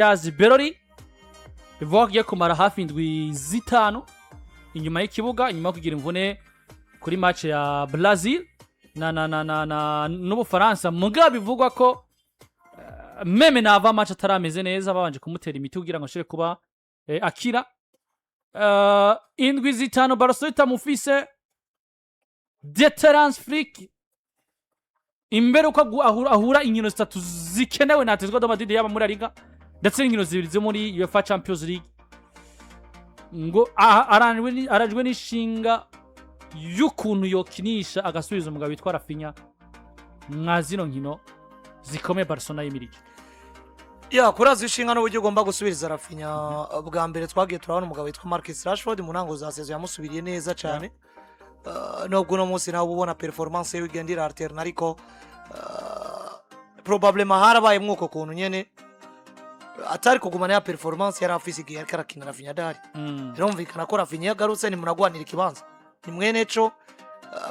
Diaz Belloli bivuga ko agiye kumara hafi indwi 5 inyuma y'ikibuga, inyuma yo kugira imvune kuri match ya Brazil na n'Ubufaransa. Mugabo bivugwa ko même nava match atarameze neza, babanje kumutera imiti kugira ngo ashobore kuba akira. Indwi 5 Barcelona itamufise. Deterrence Flick imbere uko ahura inkino zitatu zikenewe na Atletico de Madrid, yaba muri La Liga ndetse n'inkino zibiri zo muri UEFA Champions League, ngo arajwe n'ishinga y'ukuntu yokinisha agasubiza umugabo witwa Raphinha mwa zino nkino zikomeye Barcelona yimirije. Ya, kuraza ishinga n'uburyo ugomba gusubiriza Raphinha. Bwa mbere twagiye turabona umugabo witwa Marcus Rashford mu ntango za saison yamusubiriye neza cyane. Nubwo uno munsi nawe ubona performance yiwe igenda iraterna, ariko probablement harabaye mwuko kuntu nyene atari kugumana ya performance yari afise igihe ariko arakina Raphinha adahari. Birumvikana ko Raphinha iyo agarutse ntimunagwanira ikibanza, ni mwene co,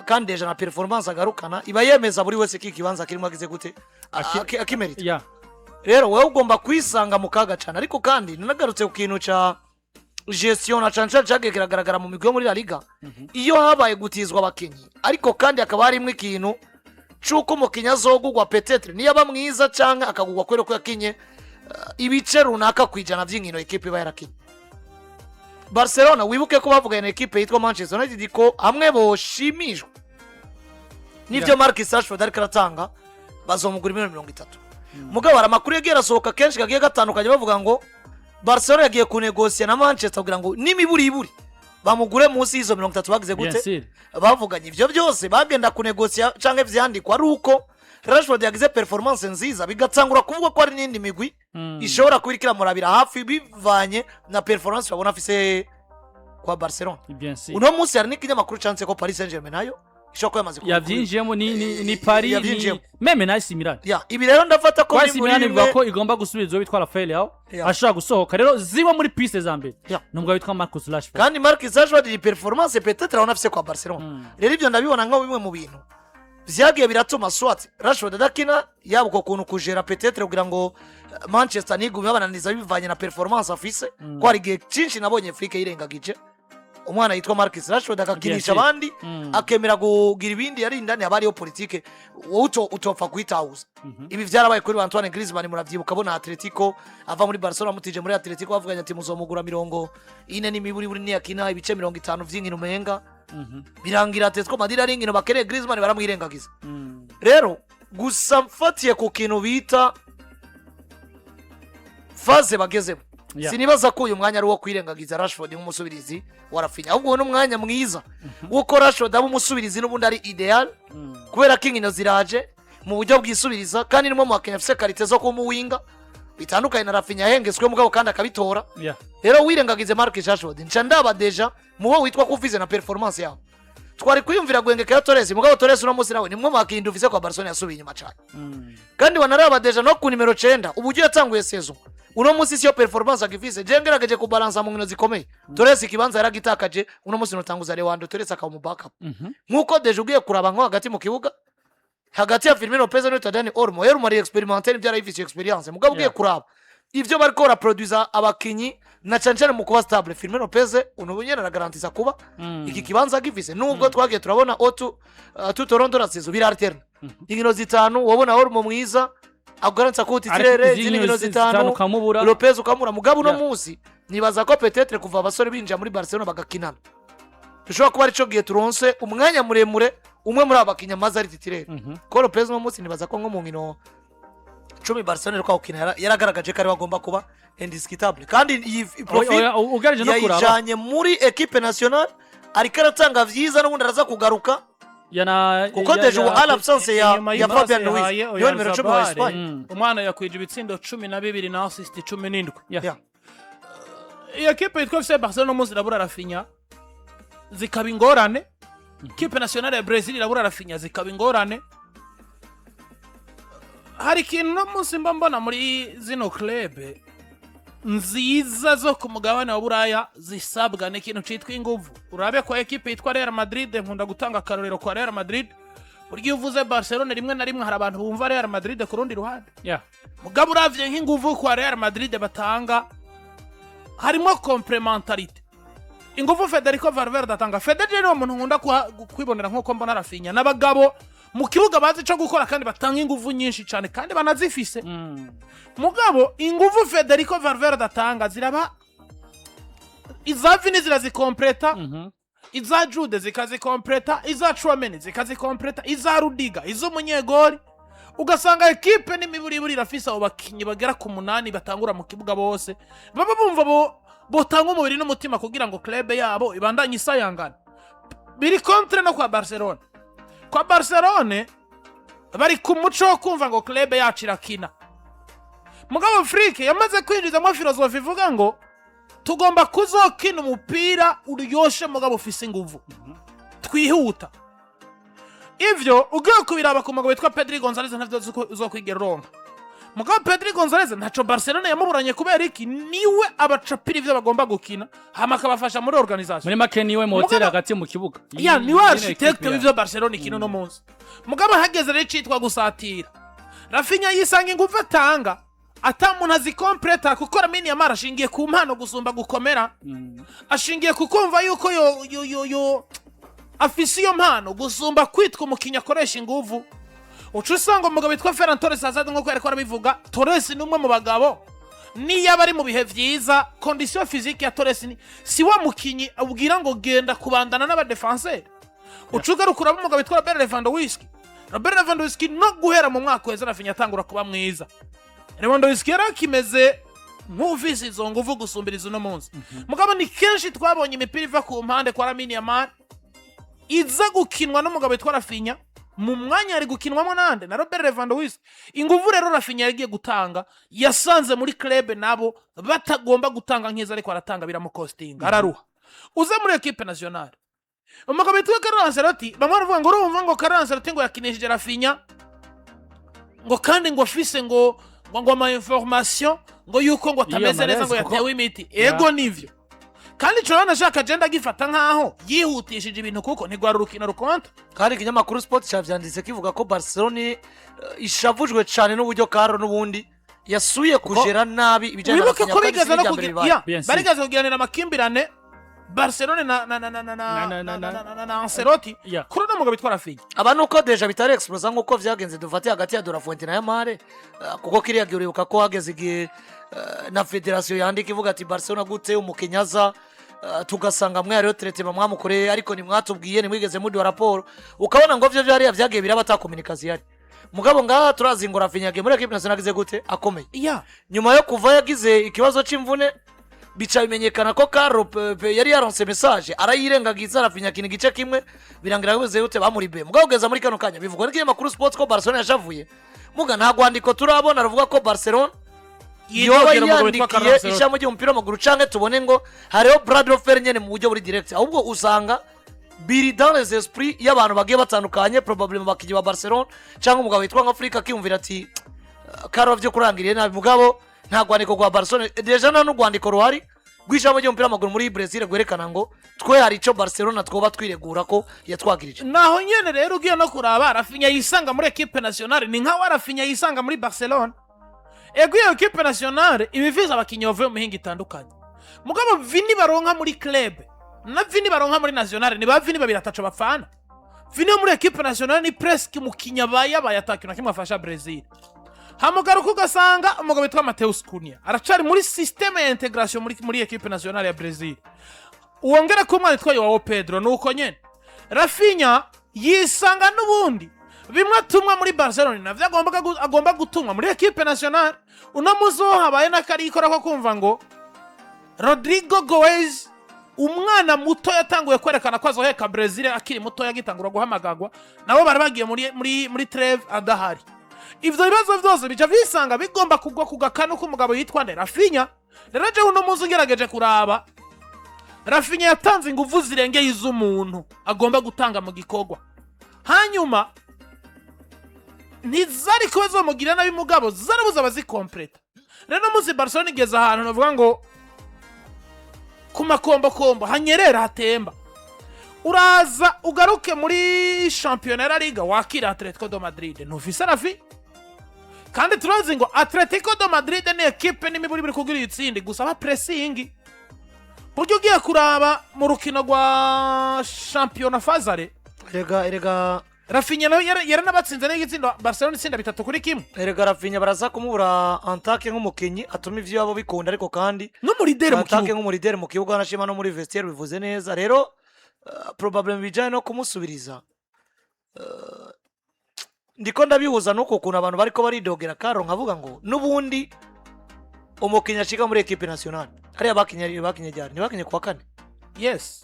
kandi déjà na performance agarukana iba yemeza buri wese ko ikibanza kirimo agize gute akimerita. Rero wowe ugomba kwisanga mu kaga cyane. Ariko kandi nanagarutse ku kintu ca gestion na cane cane cagiye kiragaragara mu migwi yo muri La Liga iyo habaye gutizwa abakinyi, ariko kandi hakaba harimwo ikintu c'uko umukinyi azogugwa peut-être niyo aba mwiza canke akagugwa kubera ko yakinye ibice runaka kwijana vy'inkino ekipe iba yarakinye. Barcelona, wibuke ko bavuganye na ekipe yitwa Manchester United ko hamwe boshimishwa n'ivyo Marcus Rashford ariko aratanga bazomugura miliyoni 30. Mugabo hari amakuru yagiye arasohoka kenshi kagiye gatandukanye bavuga ngo Barcelona yagiye kunegosiya na Manchester kugira ngo n'imiburiburi bamugure munsi y'izo 30 bagize Bien gute sûr. bavuganye. Ivyo byose bagenda kunegosiya canke vyandikwa ari uko Rashford yagize performance nziza, bigatangura kuvuga ko hari n'indi migwi ishobora kuba iriko iramurabira hafi bivanye na performance babona afise kwa Barcelona. Bien sûr. Uno munsi hari n'ikinyamakuru canditse ko Paris Saint Germain nayo ishobora kuba yamaze Yavyinjiyemo, ni Paris, ni Yavyinjiyemo. même na AC Milan. Ya, ibi rero ndafata ko Kwa muri AC Milan bimwe bivuga ko igomba gusubiza uwo witwa Rafael Leao ashobora gusohoka. Rero zimwe muri piste za mbere ni umugabo witwa Marcus Rashford. Kandi Marcus Rashford iyi performance peut-être abona afise kwa Barcelona, rero ibyo ndabibona nka bimwe mu bintu vyagiye biratuma soit Rashford adakina, yaba uko kuntu kujera peut-être kugira ngo Manchester ntigume babananiza bivanye na performance afise, ko hari igihe cyinshi nabonye Flick yirengagije umwana yitwa Marcus Rashford akakinisha Bien sûr. abandi, akemera kugira ibindi yari indani. Haba hariyo politike wowe utopfa kuyitahuza. Ibi vyarabaye kuri Antoine Griezmann, muravyibuka, abona Atletico ava muri Barcelona amutije muri Atletico, bavuganye ati muzomugura 40 n'imiburiburi niyakina ibice 50 vy'inkino umenga. Birangira Atletico Madrid ari inkino bakeneye Griezmann baramwirengagiza. Rero gusa mfatiye ku kintu bita phase bagezemo, sinibaza ko uyu mwanya ari uwo kwirengagiza Rashford nk'umusubirizi wa Raphinha, ahubwo uwo ni umwanya mwiza w'uko Rashford aba umusubirizi n'ubundi ari idéal, kubera ko inkino ziraje mu buryo bwisubiriza, kandi nimwe mu bakinnyi afise qualité zo kuba umuwinga bitandukanye na Raphinha yahengeswe, mugabo kandi akabitora. Rero wirengagize Marcus Rashford, nca ndaba déjà mu bo witwa ko ufise na performance yabo twari kwiyumvira guhengekera Torres. Mugabo Torres uno munsi nawe ni mwe mu bakinnyi dufise kwa Barcelona yasubiye inyuma cyane. Kandi wanaraba déjà no ku nimero 9, uburyo yatanguye saison, uno munsi siyo performance agifise. Je ngerageje kubalansa mu nkino zikomeye, Torres ikibanza yaragitakaje. Uno munsi notanguza Lewando, Torres akaba mu backup. Nkuko déjà ugiye kuraba nko hagati mu kibuga, hagati ya Fermin Lopez n'uwitwa Dani Olmo, Olmo ari expérimenté, nibyo arayifise expérience, mugabo ugiye kuraba ivyo bariko baraproduza abakinyi na cane cane mu kuba stable, Fermin Lopez uno nyene aragarantisa kuba iki kibanza agifise, nubwo twagiye turabona otu tutorondora saison biralterna, inkino zitanu wabona Olmo mwiza agarantisa ko titulaire, Ariko izindi nkino zitanu ukamubura. Lopez ukamura. Mugabo uno munsi nibaza ko peut-être kuva abasore binjira muri Barcelona bagakinana, dushobora kuba arico gihe turonse umwanya muremure umwe muri aba bakinnyi amaze ari titulaire, ko Lopez uno munsi nibaza ko nko mu nkino 10 Barcelona iheruka gukina yaragaragaje ko ariwe agomba kuba indiscutable, kandi iyi profil Oya, ugereje no kuraba yayijanye muri équipe nationale, ariko aratanga vyiza, n'ubundi araza kugaruka, kuko déjà ubu à l'absence Inyuma ya y'ipasi Fabian Ruiz yahaye niwe nimero 10 wa Oyarzabal, Espagne. Umwana yakwije ibitsindo 12 na assist 17. Iyo kipe yitwa FC Barcelona umunsi irabura Raphinha zikaba ingorane, kipe nationale ya Brazil irabura Raphinha zikaba ingorane. Hari ikintu uno munsi mba mbona muri zino club nziza zo ku mugabane wa Buraya zisabwa ni ikintu citwa inguvu. Urabe kwa ekipe yitwa Real Madrid, nkunda gutanga akarorero kwa Real Madrid. Burya iyo uvuze Barcelone, rimwe na rimwe hari abantu bumva Real Madrid ku rundi ruhande. Mugabo uravye nk'inguvu kwa Real Madrid batanga, harimo complémentarité. Inguvu Federico Valverde atanga, Fede niwo muntu nkunda kwibonera nk'uko mbona Raphinha, n'abagabo mu kibuga bazi ico gukora kandi batanga inguvu nyinshi cyane kandi banazifise. Mugabo inguvu Federico Valverde atanga ziraba iza Vini, zirazikompleta, iza Jude zikazikompleta, iza Tchouameni zikazikompleta, iza Rudiger, iz'umunyegori. Ugasanga ekipe n'imiburiburi irafise abo bakinyi bagera ku munani batangura mu kibuga, bose baba bumva bo botanga umubiri n'umutima kugira ngo club yabo ibandanye isayangana. Biri contre no kwa Barcelona. Kwa Barcelone bari ku muco wo kumva ngo club yacu irakina, mugabo Flick yamaze kwinjizamo philosophie ivuga ngo tugomba kuzokina umupira uryoshe mugabo ufise inguvu, twihuta. Ivyo ugiye kubiraba ku mugabo witwa Pedri Gonzalez, ntavyo uzokwigera uronka. Mugabo Pedri Gonzalez ntaco Barcelona yamuburanye. Kubera iki? Niwe abacapira ivyo bagomba gukina, hama akabafasha muri organisation. Muri make niwe moteur hagati mu kibuga. Ya, niwe Nyine architecte equipe ya. w'ivyo Barcelona ikina uno munsi. Mugabo hageze rero icitwa gusatira, Raphinha yisanga inguvu atanga ata muntu azikompleta, kuko Lamine Yamal ashingiye ku mpano gusumba gukomera. Ashingiye ku kumva yuko yo afise iyo mpano gusumba kwitwa umukinnyi akoresha inguvu. Uca usanga umugabo witwa Ferran Torres azaza, nk'uko yariko arabivuga. Torres ni umwe mu bagabo, niyo aba ari mu bihe vyiza, condition physique ya Torres ni si wa mukinyi ubwira ngo genda kubandana n'abadefanseri. Uca ugaruka uraba umugabo witwa Robert Lewandowski. Robert Lewandowski, no guhera mu mwaka weza Raphinha atangura kuba mwiza, Lewandowski yari akimeze nk'ufise izo nguvu gusumbiriza uno munsi. Mugabo ni kenshi twabonye imipira iva ku mpande kwa Lamine Yamal iza gukinwa n'umugabo witwa Raphinha mu mwanya yari gukinwamo nande? Na Robert Lewandowski. Inguvu rero Raphinha yagiye gutanga, yasanze muri club nabo batagomba gutanga nk'izo ariko aratanga, biramukostinga, araruha. Uze muri équipe nationale, umugabo witwa Carlo Ancelotti, bamwe baravuga ngo urumva ngo Carlo Ancelotti ngo yakinishije Raphinha, ngo kandi ngo afise ngo ama information ngo yuko ngo atameze neza, ngo malaise kuko- yatewe imiti. Ego, nivyo, kandi ico rero nashaka agenda agifata nkaho yihutishije ibintu, kuko ntigwara urukino rukonta. Kandi ikinyamakuru Sport cyavyanditse kivuga ko Barcelona ishavujwe cyane n'uburyo Carlo n'ubundi yasuye kujera nabi ibijyanye na Wibuke Raphinha, ko kandi bigeze si no n'irya mbere kugira bibaye. ya Bien sûr. barigeze kugiranira amakimbirane Barcelone na na Ancelotti kuri uno mugabo witwa Raphinha. Aba nuko déjà bitari explosa nk'uko vyagenze, dufate hagati ya De La Fuente na Yamal, kuko kiriya gihe uribuka ko hageze igihe na fédération yandika ivuga ati Barcelona gute umukinnyi aza, tugasanga mwe hariho traitement mwamukoreye, ariko ntimwatubwiye, ntimwigeze muduha raporo. Ukabona ngo vyo vyariya vyagiye biraba ata communication ihari. Mugabo ngaha turazi ngo Raphinha yagiye muri équipe nationale agize gute? Akomeye. Nyuma yo kuva yagize ikibazo c'imvune, bica bimenyekana ko Carlo yari yaronse message arayirengagiza. Raphinha akina igice kimwe, birangira bivuze gute? Bamuribe. Mugabo kugeza muri kano kanya bivugwa n'ikinyamakuru Sports ko Barcelona yashavuye, muga nta rwandiko turabona ruvuga ko Barcelona yoba Yidogera umugabo witwa Carlo yandikiye Ancelotti. ishami ry'umupira w'amaguru, canke tubone ngo hariho bras de fer nyene mu buryo buri direct. Ahubwo usanga biri dans les esprits y'abantu bagiye batandukanye, probablement abakinnyi ba Barcelona cyangwa umugabo witwa nka Flick akiyumvira ati Carlo vyo kurangiriye nabi. Mugabo nta rwandiko rwa Barcelona, déjà nta n'urwandiko ruhari rw'ijambo ry'umupira w'amaguru muri Brazil rwerekana ngo twe hari ico Barcelona twoba twiregura ko yatwagirije. Naho nyene rero ugiye no kuraba, Raphinha yisanga muri équipe nationale ni nkaho Raphinha yisanga muri Barcelona. Ego, iyo équipe nationale iba ifise abakinyi bavuye mu mihinga itandukanye, mugabo Vini baronka muri club na Vini baronka muri nationale ni ba Vini babiri ataco bapfana. Vini wo muri équipe nationale ni presque umukinyi abaye abaye atakintu na kimwe afasha Brazil. Hamugaruka ugasanga umugabo witwa Mateus Cunha aracari muri système ya intégration muri équipe nationale ya Brazil. Wongere ko umwana witwa Joao Pedro nuko nyene. Raphinha yisanga n'ubundi bimwe atumwa muri Barcelona navyo agomba gutumwa muri équipe nationale. Uno munsi ho habaye n'akarikora ko kumva ngo Rodrigo Goes, umwana muto yatanguye kwerekana ko azoheka Brazil akiri muto, yagitangura guhamagagwa, nabo bari bagiye muri trêve adahari. Ivyo bibazo vyose bica visanga bigomba kugwa ku gakanu k'umugabo yitwa nde? Raphinha. Rero jewe uno munsi ngerageje kuraba, Raphinha yatanze inguvu zirengeye iz'umuntu agomba gutanga mu gikorwa, hanyuma ntizari kuba zomugira nabi, mugabo zarabuze abazikompleta. Rero uno munsi Barcelona igeze ahantu navuga ngo ku makombokombo hanyerera hatemba. Uraza ugaruke muri shampiyona ya La Liga, wakira Atletico de Madrid, ntufise Raphi. Kandi turazi ngo Atletico de Madrid ni ekipe n'imiburi biri kugira itsindi gusa aba pressing, buryo ugiye kuraba mu rukino rwa shampiyona phase aller. Erega Raphinha nawe yaranabatsinze n'igitsindo, Barcelona itsinda 3-1. Erega Raphinha baraza kumubura en tant que nk'umukinnyi atuma ivyo yabo bikunda, ariko kandi n'umurideri mu en tant que kibuga. Nk'umurideri mu kibuga, anashima no muri vestiaire, bivuze neza. Rero probablement bijanye no kumusubiriza, ndiko ndabihuza n'uko kuntu abantu bariko baridogera karo, nkavuga ngo n'ubundi umukinnyi ashika muri équipe nationale hariya bakinye ryari? Ntibakinye kuwa kane? Yes.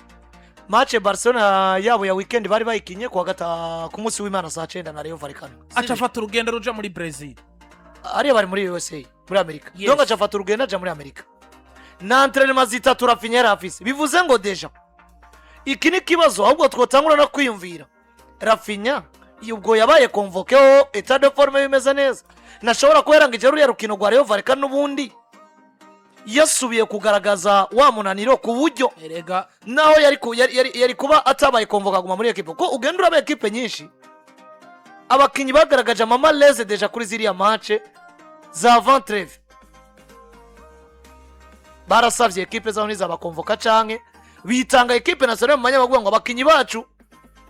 Match Barcelona yabo ya weekend bari bayikinye kuwa gata, ku munsi w'Imana saa 9 na Rayo Vallecano. Aca afata urugendo ruja muri Brazil. Hariya bari muri USA, muri Amerika. Yes. Donc aca afata urugendo aja muri Amerika na entraînement zitatu Raphinha yari afise. Bivuze ngo déjà iki ni kibazo ahubwo twotangura no kwiyumvira: Raphinha ubwo yabaye convoqué, ho état de forme bimeze neza? Nashobora kuba yarangije ruriya rukino rwa Rayo Vallecano, n'ubundi yasubiye kugaragaza wa munaniro ku buryo Erega naho yari, ku- yari, yari, yari kuba atabaye convoqué aguma muri ekipe, kuko ugenda uraba ekipe nyinshi, abakinnyi bagaragaje ama malaise déjà kuri ziriya match za avant-trêve, barasabye ekipe zabo ntizabakonvoka canke bitanga ekipe nationale mu manya, bavuga ngo abakinnyi bacu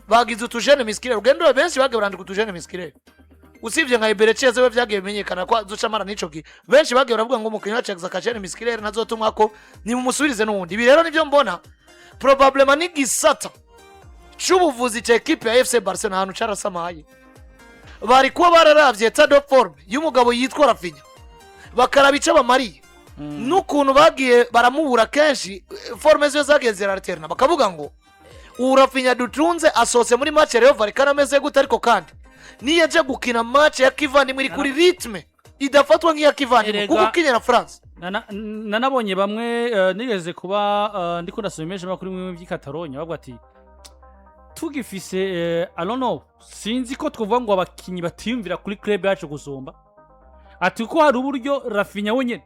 bagize utu gêne musculaire. Ugenda uraba benshi bagiye barandika utu gêne musculaire, usibye nka Eberechi we byagiye bimenyekana ko azoca amara n'ico gihe. Benshi bagiye baravuga ngo umukinnyi wacu yagize aka gêne musculaire, ntazotumwa ko nimumusubirize n'uwundi. Ibi rero nibyo mbona probablement n'igisata c'ubuvuzi ca ekipe ya FC Barcelona ahantu carasamaye. Bari kuba bararavye état de forme y'umugabo yitwa Raphinha, bakaraba ico bamariye n'ukuntu bagiye baramubura kenshi, forme ziwe zagiye zirariterana, bakavuga ngo ubu Raphinha dutunze asohotse muri match ya Rayo Vallecano ameze gute? Ariko kandi niyo aje gukina match ya kivandimwe iri kuri rythme idafatwa nk'iya kivandimwe, Erega- kuko ukinya na France. Nanabonye bamwe, nigeze kuba ndiko ndasoma imenyesha makuru bimwe by'i Catalogne, bavuga ati tugifise, I don't know, sinzi ko twovuga ngo abakinyi batiyumvira kuri club yacu gusumba, ati kuko hari uburyo Raphinha wenyene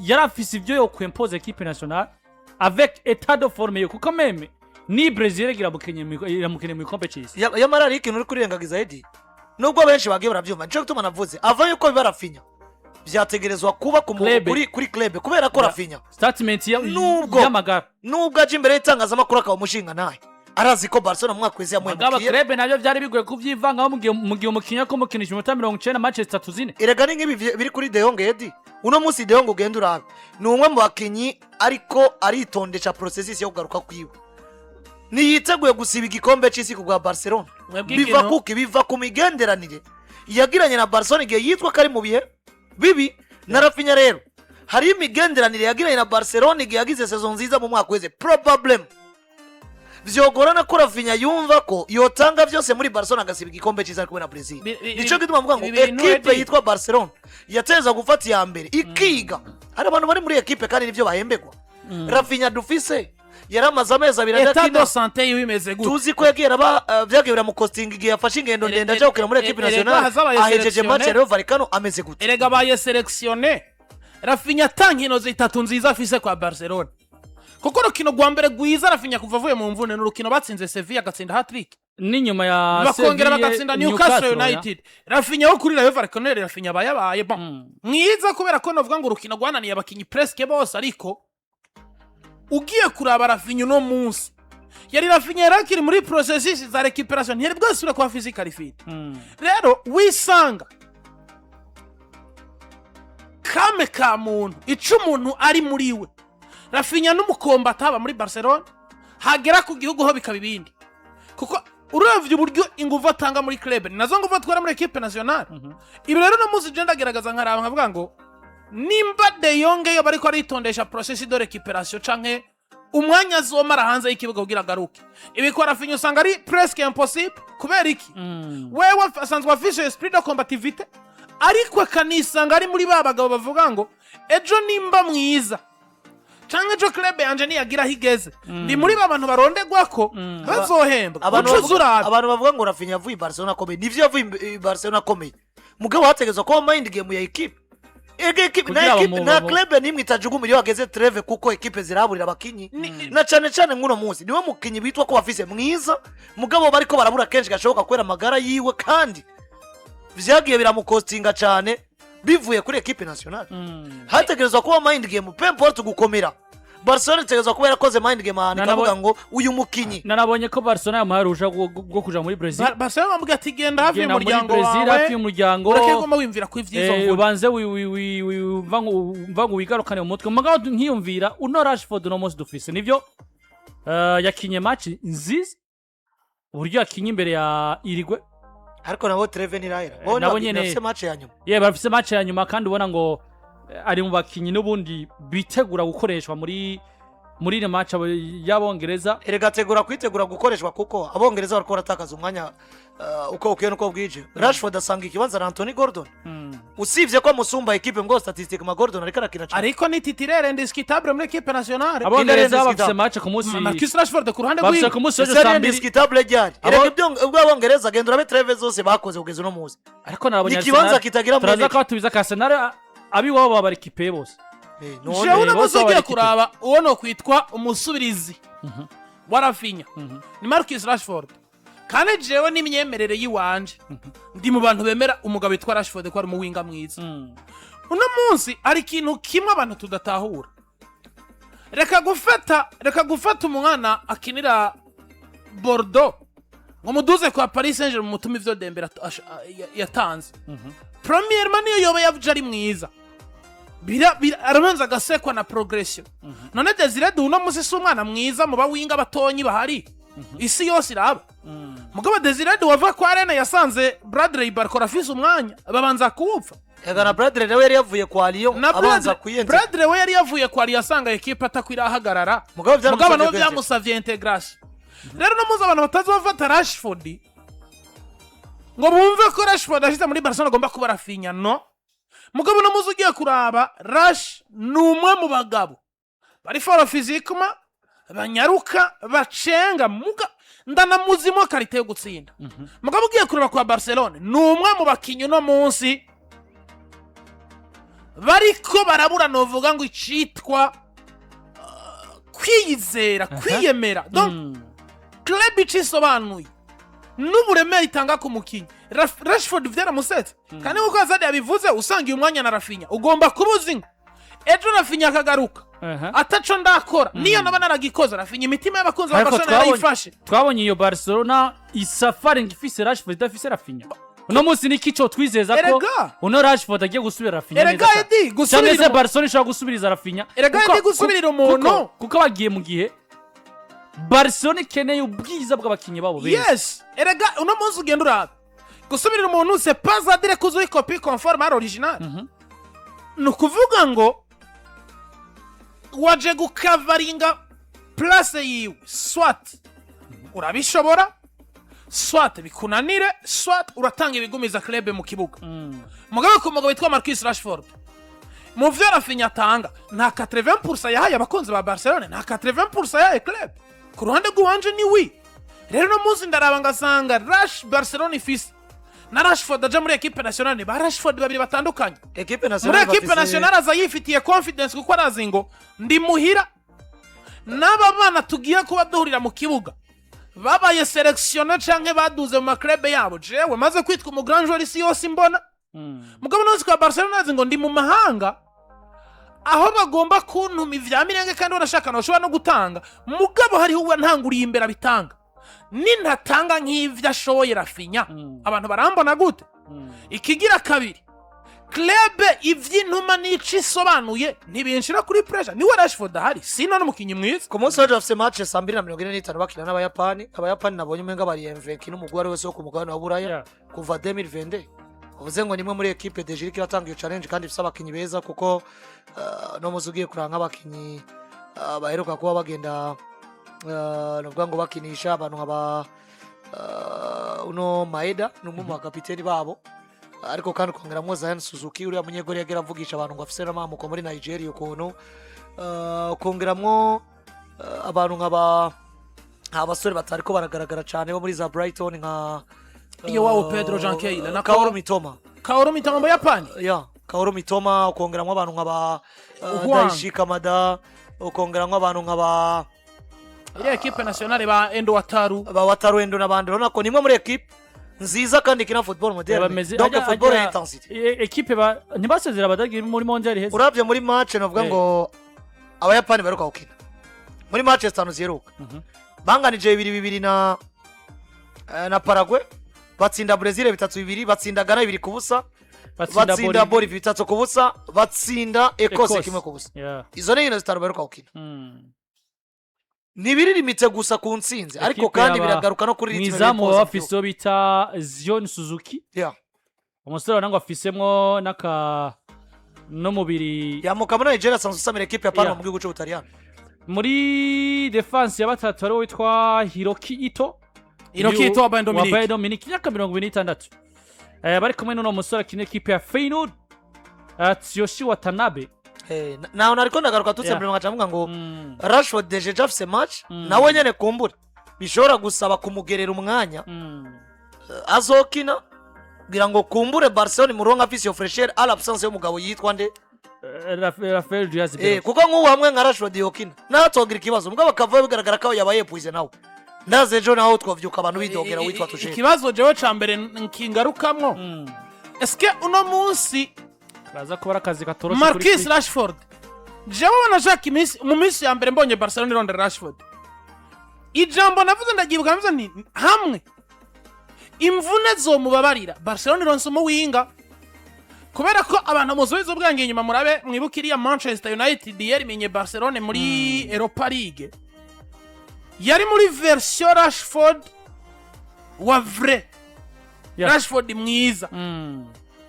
yari afise ivyo yo kwimpoza équipe nationale avec état de forme yo, kuko même ni Brazil iramukenye mu gikombe c'isi. Yamara hari ikintu uri kurirengagiza, Edi, nubwo benshi bagiye barabyumva. Nico gituma navuze ava yuko biba Raphinha byategerezwa kuba ku Club. kuri club, kubera ko Raphinha Statement y'amagara. Nubwo aje imbere y'itangazamakuru akaba umushinga, ntahe arazi ko Barcelona mu mwaka wese Mugabo yamuhemukiye. club navyo vyari bigoye kuvyivangamo mu gihe umukinyi ko mukinisha iminota 90, match zitatu, zine. Erega ni nk'ibi biri kuri De Jong, Edi. Uno munsi De Jong ugenda urabe ni umwe mu bakinyi ariko aritondesha processus yo kugaruka kwiwe, ntiyiteguye gusiba igikombe c'isi ku bwa Barcelona. Mwebwe Biva kuki? Biva ku migenderanire yagiranye na Barcelona igihe yitwa ko ari mu bihe bibi. Na Raphinha rero hari imigenderanire yagiranye na Barcelona igihe yagize saison nziza mu mwaka weze. Probablement vyogorana ko Raphinha yumva ko yotanga byose muri Barcelona agasiba igikombe cyiza ari kumwe na Brazil. Nico gituma mvuga ngo Ibi bintu, ekipe Eddie. yitwa Barcelona yateza gufata iya mbere ikiga. Hari abantu bari muri ekipe kandi nivyo bahembegwa. Raphinha dufise yari amaze amezi 2 état adakina. de santé yiwe imeze gute? Tuzi ko yagiye araba, vyagiye biramukostinga igihe yafashe ingendo ndende aja gukina muri ekipe erega nationale. hazabaye Ahejeje sélectionné. match ya Rayo Vallecano ameze gute? Erega abaye sélectionné, Raphinha ata nkino zitatu nziza afise kwa Barcelona, kuko urukino rwa mbere rwiza Raphinha kuva avuye mu mvune ni urukino batsinze Sevilla, agatsinda hat-trick. N'inyuma ya Bakongera Sevilla, bagatsinda Newcastle ya. United. Raphinha wo kuri Rayo Vallecano, Raphinha aba yabaye bon mwiza, kubera ko novuga ngo urukino rwananiye abakinyi presque bose. Ariko ugiye kuraba Raphinha uno munsi, yari Raphinha yari akiri muri processus za récupération, ntiyari bwasubire kuba physically fit. Rero wisanga kame ka muntu ico umuntu ari muri we, Raphinha n'umukomba ataba muri Barcelona, hagera ku gihugu ho bikaba ibindi, kuko uravye uburyo inguvu atanga muri club ni nazo nguvu atwara muri équipe nationale. Ibi rero no munsi je ndagerageza nkaraba nkavuga ngo nimba De Jong yo bariko aritondesha processus de récupération canke umwanya azomara hanze y'ikibuga kugira agaruke, ibikora Raphinha usanga ari presque impossible. Kubera iki? Wewe asanzwe afise esprit de combativité, ariko akanisanga ari muri ba bagabo bavuga ngo ejo nimba mwiza canke ejo club yanje niyagira aho igeze, ndi muri ba bantu barondegwa ko bazohembwa. Abantu ucuza urabe. Abantu bavuga ngo Raphinha yavuye i Barcelona akomeye, nivyo, yavuye i Barcelona akomeye, mugabo hategerezwa kuba mind game ya ekipe. Ega na Kugira nta club nimwe itajugumira iyo hageze trêve, kuko ekipe ziraburira abakinyi, na cane cane nk'uno munsi niwe mukinyi bitwa ko bafise mwiza, mugabo bariko barabura kenshi gashoboka kubera amagara yiwe, kandi vyagiye biramukostinga cane bivuye kuri équipe nationale. Hategerezwa kuba mind game, peu importe gukomera. Barcelona itegerezwa kuba yarakoze mind game ahantu ikavuga ngo uyu mukinyi Narabonye ko Barcelona yamuhaye uruhusha rwo kuja muri Brazil. Barcelona bamubwira ati: "Genda hafi Genda muri y'umuryango Brazil, wawe, hafi y'umuryango, ureke guma wiyumvira ko ivy'izo mvune." Ubanze umva ngo wigarukane mu mutwe. Mugabo nkiyumvira uno Rashford uno munsi dufise, nivyo, yakinye match nziza, uburyo yakinye imbere ya Irigwe. Ariko nabo trêve ntirahera, bo Nabo bafise match ya nyuma. Ye, bafise match ya nyuma, kandi ubona ngo ari mu bakinyi n'ubundi bitegura gukoreshwa muri ino match y'Abongereza. Erega tegura kwitegura gukoreshwa, kuko Abongereza bariko baratakaza umwanya uko bukeye nuko bwije. Rashford asanga ikibanza na Anthony Gordon, usibye ko amusumba ekipe ngo statistique ma Gordon ariko arakina cyane. Ariko ni titulaire indiscutable muri équipe nationale. Abongereza Indiscutable. bafise match ku munsi Marcus Rashford ku ruhande bafise rwiwe ku munsi w'ejo Ese saa ari 2. indiscutable ryari? Erega ibyo ubwo Abongereza, genda urabe trêve zose bakoze kugeza uno munsi, Ariko narabonye ni ikibanza Arsenal- kitagira turaza mwene. ko batubiza ka Arsenal, abiwabo baba ekipe bose. None Jewe uno bose munsi ugiye baba kuraba uwo no kwitwa umusubirizi wa Raphinha ni Marcus Rashford, kandi jewe n'imyemerere y'iwanje ndi mu bantu bemera umugabo witwa Rashford ko ari umuwinga mwiza. Uno munsi hari ikintu kimwe abantu tudatahura: reka gufata umwana akinira Bordeaux ngo muduze kwa Paris Saint Germain, mutume ivyo Dembele yatanze. Premièrement, niyo yoba yaje ari mwiza, arabanza agasekwa na progression. None Desire Doué uno munsi si umwana mwiza mu bawinga batonyi bahari isi yose iraba? Mugabo Desire Doué wava kwa Rennes yasanze Bradley Barcola afise umwanya, babanza kuwupfa. Ega na Bradley nawe yari yavuye kwa Lyon Na abanza Bradley kuyenza. Bradley we yari yavuye kwa Lyon asanga ekipe atakwirahagarara. Mugabo Mugabo vyamusavye nabo kwinjira. byamusavye integration. Rero no muzi abantu batazofata Rashford ngo bumve ko Rashford ashize muri Barcelona agomba kuba Raphinha. No mugabo no muzi ugiye kuraba, Rash ni umwe mu bagabo bari fort physiquement, banyaruka, bacenga, muga ndanamuzimo qualité yo gutsinda. Mugabo ugiye kureba kwa Barcelona, ni umwe mu bakinyi uno munsi bariko barabura, novuga ngo icitwa kwiyizera, kwiyemera. Donc club ico isobanuye n'uburemere itanga ku mukinyi. Rashford vyaramusetse, kandi nk'uko Azadi yabivuze, usanga uyu mwanya na Raphinha ugomba kuba uzi ngo ejo Raphinha akagaruka ataco ndakora, niyo naba naragikoze, Raphinha imitima y'abakunzi ba Ariko Barcelona yarayifashe. Twabonye iyo Barcelona isafaringa ifise Rashford idafise Raphinha. Uno munsi niki cyo twizeza ko Erega! uno Rashford agiye gusubira Raphinha Erega neza cyane? Edi, gusubirira Cyangwa se Barcelona ishobora gusubiriza Raphinha? Erega Edi, gusubirira umuntu- Kuko bagiye mu gihe Barcelona ikeneye ubwiza bw'abakinnyi babo beza. Yes, erega uno munsi ugenda uraba, gusubirira umuntu c'est pas à dire ko uzi copie conforme à l'original. Ni ukuvuga ngo waje gukavaringa place yiwe, soit urabishobora, soit bikunanire, soit uratanga ibigumiza club mu kibuga. Mugabo ku mugabo witwa Marcus Rashford, mu vyo Raphinha atanga, nta 80% yahaye abakunzi ba Barcelone, nta 80% yahaye club. Ku ruhande rw'iwanje ni wi. Rero no munsi ndaraba ngasanga Rash Barcelona ifise na Rashford aja muri équipe nationale, ba Rashford babiri batandukanye. Ekipe Muri nationale ekipe nationale aza yifitiye confidence, kuko arazi ngo ndi muhira n'aba bana tugiye kuba duhurira mu kibuga babaye sélectionnés canke baduze mu ma clubs yabo, jewe maze kwitwa umu grand joueur isi yose imbona. Mugabo nose kwa Barcelona azi ngo ndi mu mahanga aho bagomba kuntuma ivya mirenge, kandi barashaka bashobora no gutanga, mugabo hariho uwo ntanguriye imbere abitanga. Nintatanga nk'ivyo ashoboye Raphinha, abantu barambona gute? Ikigira kabiri, club ivy'intuma n'ico isobanuye ntibinshira kuri pressure. Niwe Rashford ahari, sino n'umukinyi mwiza. Ku munsi w'ejo bafise match saa 2:45 bakina n'Abayapani. Abayapani nabonye umenga bari invaincus n'umugwi wari wese wo ku mugabane wa Buraya kuva 2022. Uvuze ngo nimwe muri ekipe déjà iriko iratanga iyo challenge, kandi ifise abakinyi beza, kuko no muzi ugiye kuraba nk'abakinyi baheruka kuba bagenda, novuga ngo bakinisha abantu nka ba uno Maeda, ni umwe mu bakapiteni babo, ariko kandi ukongeramwo Zion Suzuki, uriya munyegori yagera avugisha abantu ngo afise n'amamuko muri Nigeria ukuntu, ukongeramwo abantu nka ba abasore batariko baragaragara cyane bo muri za Brighton nka Iyo wabo Pedro Jean Keila na Kaoru Mitoma. Kaoru Mitoma mu Buyapani. Ya. Kaoru Mitoma, ukongeramo abantu nka ba Hwang. Daichi Kamada, ukongeramo abantu nka ba Iriya ekipe nationale, ba Endo Wataru. Ba Wataru Endo n'abandi. Urabona ko ni imwe muri ekipe nziza kandi ikina football moderne, Bameze donc football ya intensity. Ekipe ba ntibasezera Abadage muri mondial iheze. Urabye muri match, navuga ngo Abayapani baheruka gukina muri match zitanu ziheruka, banganije 2-2 na Paraguay, batsinda Brazil 3-2, batsinda Ghana 2-0, batsinda Bolivia. Bolivia 3-0, batsinda Ecosse Ecosse. 1-0. Izo ni inkino zitanu baheruka gukina. Ntibiri limité gusa ku ntsinzi, ariko Ekipe kandi biragaruka no kuri mu rythme izamu bipoza baba mu bafise kibuga. uwo bita Zion Suzuki. Umusore ubona ngo afisemwo n'aka n'umubiri. Yamuka muri Nigeria, asanzwe usamira ekipe ya Parma mu gihugu cy'Ubutaliyani. Muri défense ya batatu hariho witwa Hiroki Ito. Hiroki Ito wa Bayern Wa Munich. Bayern Munich, imyaka 26. Bari kumwe n'uno musore akina ekipe ya Feyenoord, Tsuyoshi Watanabe. Naho nariko ndagaruka tutse mbere, nkaca mvuga ngo Rashford déjà afise match, nawe nyene kumbura bishobora gusaba kumugerera umwanya azokina kugira ngo kumbure Barcelona muronka afise iyo fraîcheur à l'absence y'umugabo yitwa nde? Rafael Diaz Belotti. Kuko nk'ubu hamwe nka Rashford yokina natogira ikibazo, mugabo akavayo bigaragara ko yabaye épuisé, nawe ndaze ejo naho twavyuka abantu bidogera witwa Tuchel. Ikibazo jewe ca mbere nkingarukamwo, eske uno munsi Baza kuba ari akazi katoroshe kuri Marcus City. Rashford, jewe wanashaka iminsi mu minsi ya mbere mbonye Barcelona irondera Rashford, ijambo navuze ndabyibuka, navuze nti hamwe imvune zomubabarira, Barcelona ironse umuwinga, kubera ko abantu musubiza ubwange inyuma, murabe mwibuke iriya Manchester United yarimenye Barcelona muri Europa League, yari muri version Rashford wa vrai, Rashford mwiza,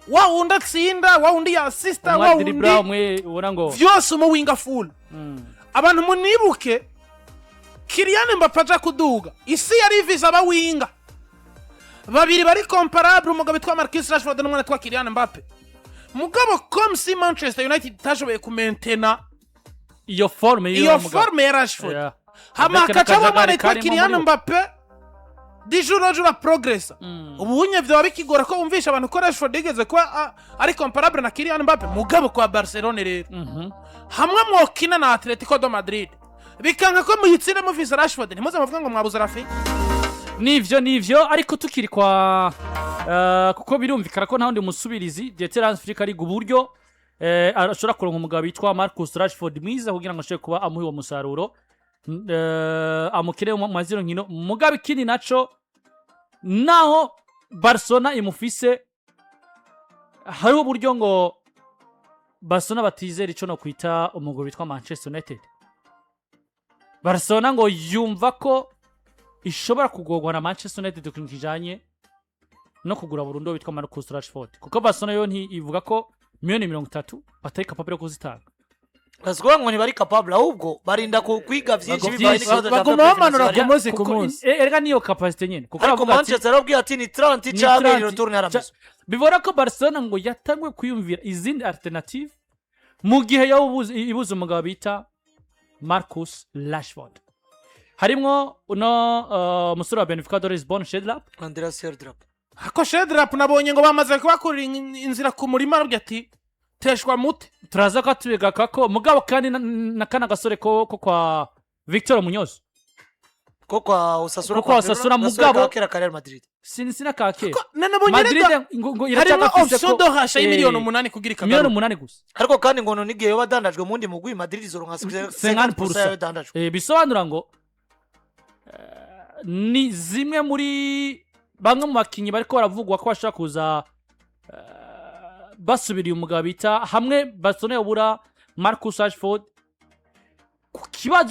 wa wundi atsinda, wa wundi yasista, wa Umwe dribla, wundi umwe ubona ngo vyose, umuwinga full. Abantu munibuke Kylian Mbappe aja kuduga, isi yari ifise abawinga babiri bari comparable, umugabo witwa Marcus Rashford n'umwana witwa Kylian Mbappe. Mugabo comme si Manchester United itashoboye kumentena iyo forme iyo y'uwo mugabo. forme ya Rashford, hama Avec hakaca umwana n'akajagari witwa karimo Kylian muri bo. Mbappe du jour au jour progressa. Ubu unye vyoba bikigora ko wumvisha abantu ko Rashford yigeze kuba ari comparable na Kylian Mbappe. Mugabo kwa Barcelona rero, hamwe mwokina na Atletico de Madrid bikanka ko muyitsinde mufise Rashford, ntimuze muvuge ngo mwabuze Rafinha. Nivyo, ariko tukiri kwa kuko birumvikana ko nta wundi musubirizi Dieter Hans Flick ari uburyo ashobora kuronka umugabo witwa Marcus Rashford mwiza kugira ngo ashobore kuba amuha uwo musaruro amukire mu zino nkino. Mugabo ikindi naco, naho Barcelona imufise, hariho uburyo ngo Barcelona batizera ico no kwita umugabo witwa Manchester United. Barcelona ngo yumva ko ishobora kugorwa na Manchester United ku kintu kijanye no kugura burundu uwo witwa Marcus Rashford, kuko Barcelona yo ntiivuga ko 30 miliyoni batari capable yo kuzitanga. Basukuvuga ngo ntibari capable, ahubwo barinda kwiga byinshi bivanye n'ikibazo cya Baguma fair play bamanura financier. ku munsi ku Kuko munsi. Erega niyo capacité nyene, kuko Ariko aravuga ati, Manchester yarabwiye ati ni 30 ni canke 30. retour ntiharameze. Bibona ko Barcelona ngo yatanguye kwiyumvira izindi alternative mu gihe yoba ibuze umugabo bita Marcus Rashford, harimwo uno musore wa Benfica de Lisbon, Schjelderup. Andreas Schjelderup. Ako Schjelderup nabonye ngo bamaze kubakurira inzira ku murima, arabwira ati teshwa mute. Turaza ko tubigaka ko mugabo kandi na kana gasore ko kwa Victor Munoz. Ko kwa Osasuna. Ko kwa Osasuna, mugabo- kera ka Real Madrid. Sina kakera. Ko nanabonye Madrid rega ngo harimo iracyagafise option ko de rachat y'imiliyoni 8 kugira miliyoni ikagaruka. 8 gusa. Ariko kandi ngo none igihe yoba adandajwe mu wundi mugwi, Madrid izoronka 50% yayo dandajwe. Bisobanura ngo ni zimwe muri bamwe mu bakinnyi bariko baravugwa ko bashobora kuza basubiriye umugabo bita hamwe Barcelona yobura Marcus Rashford ku kibazo.